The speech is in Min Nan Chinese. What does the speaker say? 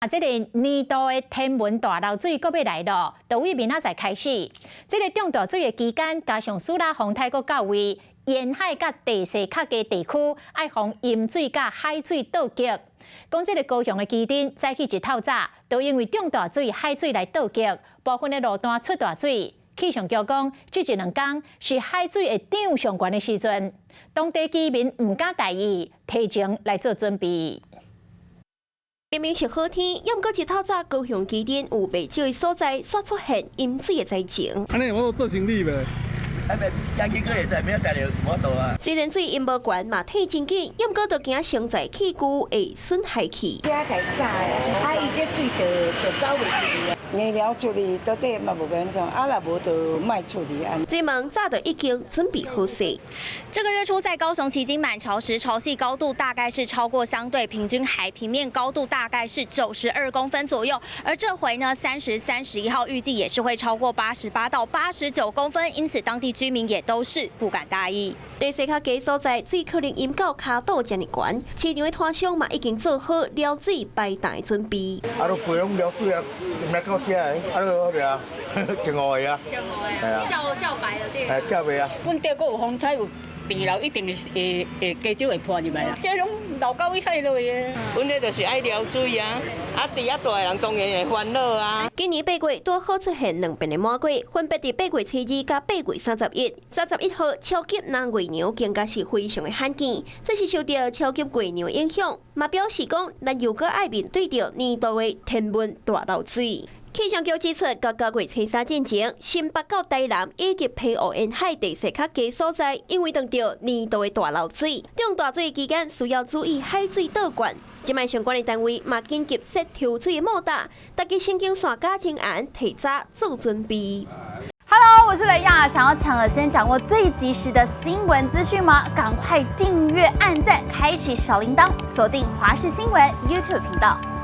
這个年度的天文大漏水閣欲來囉，就對明仔載開始。這个漲大水的期間，加上蘇拉風颱閣到位，沿海佮地勢較低地區愛防淹水佮海水倒激。講這个高雄的旗津早起一透早，都因為漲大水海水來倒激，部分的路段出大水。氣象局講，這一兩工是海水會漲上懸的時陣，當地居民毋敢大意，提前來做準備。明明是好天，猶毋過一透早高雄旗津有袂少的所在，煞出現淹水的災情。按呢有法度做生理袂？還袂加幾個會使，明仔載就無法度啊。雖然水淹無懸嘛退真緊，猶毋過就驚承載器具會損害去。遮共炸的，啊伊這水就走袂去啊。硬了處理到底嘛無安怎，啊若無就莫處理按呢。這門早就已經準備好勢。這個月初在高雄旗津滿潮時，潮汐高度大概是超過相對平均海平面高度，大概是92公分左右。而這回呢，30、31號預計也是會超過88到89公分，因此當地居民也都是不敢大意。地勢較低所在，水可能淹到跤肚遮爾懸，市場的攤商嘛已經做好撩水排檔的準備。啊，都規攏撩水啊，來到遮的，啊，都好啊，真烏的啊，係啊，照照白了這個，係照白啊。本地閣有風颱有平流，一定會會會加少會破入來啦。這攏漏到位海落的。阮這就是愛撩水啊，啊，佇遐大的人當然會煩惱啊。今年8月拄好出現兩遍的滿月，分別佇8月初2佮8月31。31號超級南月娘更加是非常的罕見，這是受著超級月娘影響，嘛表示講咱又閣愛面對著年度的天文大漏水。氣象局指出，到9月初3進前，新北到台南以及澎湖沿海地勢較低所在，因會遇著年度的大漏水。漲大水期間需要注意海水倒灌。這擺相關的單位嘛緊急設抽水的莫達，大家神經線加精安，提早做準備。 Hello，我是雷亞，想要搶先掌握最及時的新聞資訊嗎？趕快訂閱、按讚、開啟小鈴鐺，鎖定華視新聞 YouTube 頻道。